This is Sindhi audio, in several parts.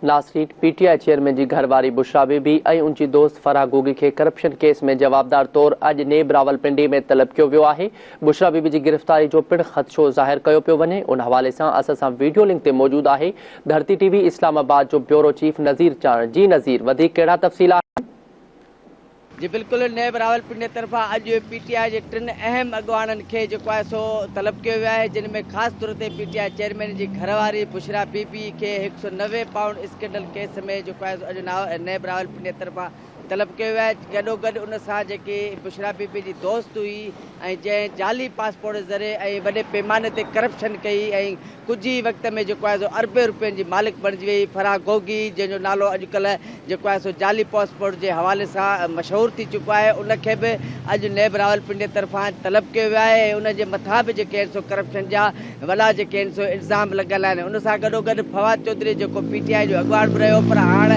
ناصرين، پي ٽي I chairman جي گهر واري بشريٰ بي بي ۽ ان جي دوست فرح گوگي کي ڪرپشن ڪيس ۾ جوابدار طور اڄ نيب راولپنڊي ۾ طلب ڪيو ويو آهي. بشريٰ بي بي جي گرفتاري جو پڻ خدشو ظاهر ڪيو پيو وڃي. ان حوالي سان اسان سان ويڊيو لنڪ تي موجود آهي ڌرتي ٽي وي اسلام آباد جو بيورو چيف نذير چانڻ. جي نذير، وڌيڪ ڪهڙا تفصيل آهن؟ جي بلڪل نيب راولپنڊي طرفان اڄ پي ٽي آء جي ٽن اهم اڳواڻن کي جيڪو آهي سو طلب ڪيو ويو آهي جن ۾ خاص طور تي پي ٽي I chairman جي گهر واري بشريٰ بي بي کي 190 پائونڊ اسڪينڊل ڪيس ۾ جيڪو آهي سو اڄ نيب راولپنڊي طرفان طلب ڪيو ويو آهي گڏوگڏ ان سان جيڪي بشريٰ بي بي جي دوست هئي ۽ جنهن جعلي پاسپورٽ ذريعي ۽ وڏي پيماني تي ڪرپشن ڪئي ۽ ڪجهه ئي وقت ۾ جيڪو آهي سو اربين روپين جي مالڪ بڻجي وئي. فرح گوگي جنهن جو نالو اڄڪلهه جيڪو آهي سو جعلي پاسپورٽ جي حوالي سان مشهور ٿي چڪو آهي ان کي به اڄ نيب راولپنڊي طرفان طلب ڪيو ويو آهي ۽ ان جي مٿان به جيڪي آهن سو ڪرپشن جا وڏا جيڪي آهن سو الزام لڳل آهن. ان سان گڏوگڏ فواد چوڌري جيڪو پي ٽي آء جو اڳواڻ به رهيو پر هاڻ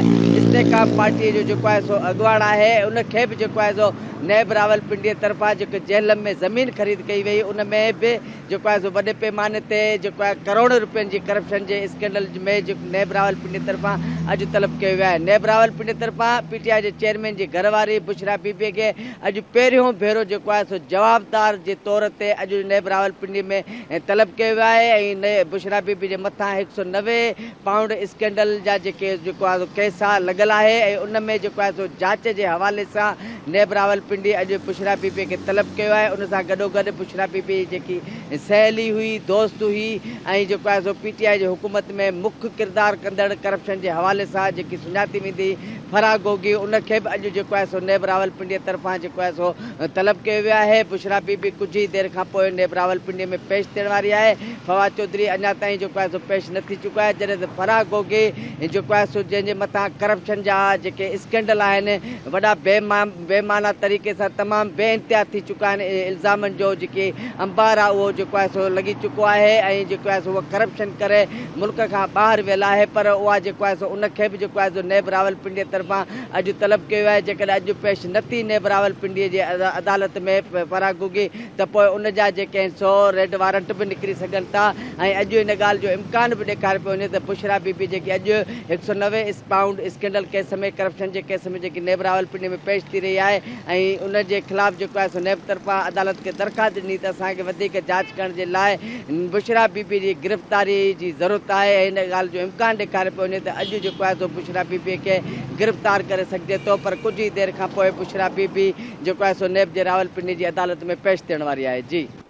استحڪام پارٽي جو جيڪو آهي سو اڳواڻ آهي ان کي به جيڪو آهي سو نيب راولپنڊي طرفان جيڪو جهلم ۾ زمين خريد ڪئي وئي ان ۾ به جيڪو آهي سو وڏي پيماني تي جيڪو آهي ڪروڙين روپين جي ڪرپشن جي اسڪينڊل ۾ جيڪو نيب راولپنڊي طرفان اڄ طلب ڪيو ويو آهي. نيب راولپنڊي طرفان پي ٽي آء جي چيئرمين جي گهر واري بشريٰ بي بي کي اڄ پهريون ڀيرو جيڪو آهي سو جوابدار جي طور تي اڄ نيب راولپنڊي ۾ طلب ڪيو ويو آهي ۽ بشريٰ بي بي جي مٿان 190 پائونڊ اسڪينڊل جا جيڪي جيڪو آهي سو ڪيس لڳل آهي ۽ ان ۾ جيڪو آهي سو جاچ جي حوالي سان نيب راولپنڊي اڄ بشريٰ بي بي کي طلب ڪيو آهي ان سان گڏوگڏ بشريٰ بي بي جيڪي سهيلي هئي دوست هئي ۽ جيڪو آهي سو پي ٽي آء جي حڪومت ۾ مک ڪردار ڪندڙ ڪرپشن جي حوالي سان جيڪي سڃاتي ويندي فرح گوگي ان کي به اڄ جيڪو آهي سو نيب راولپنڊي طرفان جيڪو آهي سو طلب ڪيو ويو آهي بشريٰ بي بي ڪجهه ئي دير کان پوء نيب راولپنڊي ۾ پيش ٿيڻ واري آهي فواد چوڌري اڃا تائين جيڪو آهي سو پيش نه ٿي چڪو آهي جڏهن ته فرح گوگي جيڪو آهي سو جنهن جي مٿان ڪرپشن جا جيڪي اسڪينڊل آهن وڏا بي بي معنيٰ طريقي سان تمام بي انتها ٿي چڪا آهن الزامن جو جيڪي انبار آهي اهو جيڪو آهي سو لڳي چڪو آهي ۽ جيڪو آهي سو اها ڪرپشن ڪري ملڪ کان ٻاهر ويل آهي پر اها جيڪو آهي سو ان کي به جيڪو آهي سو نيب راولپنڊي طرفان اڄ طلب ڪيو ويو آهي جيڪڏهن اڄ پيش نه ٿي نيب راولپنڊي جي عدالت ۾ فرح گوگي ته پوء ان جا جيڪي آهن سو ريڊ وارنٽ به نڪري سگهن ٿا ۽ اڄ ان ڳالهه جو امڪان به ڏيکاريو پيو وڃي ته بشريٰ بي بي جيڪي اڄ 190 پائونڊ اسڪينڊل ڪيس ۾ ڪرپشن جي ڪيس ۾ جيڪي نيب راولپنڊي ۾ پيش ٿي رهي آهي ۽ ان جي خلاف جيڪو آهي سو نيب طرفان عدالت کي درخواست ڏني ته اسان کي وڌيڪ جاچ ڪرڻ جي لاء بشريٰ بي بي جي گرفتاري جي ضرورت آهي ۽ ان ڳالهه جو امڪان ڏيکاريو پيو وڃي ته اڄ جيڪو آهي سو بشريٰ بي بي کي گرفتار ڪري سگهجي ٿو پر ڪجهه ئي دير کان پوء بشريٰ بي بي جيڪو آهي سو نيب جي راولپنڊي جي عدالت ۾ پيش ٿيڻ واري آهي. جي.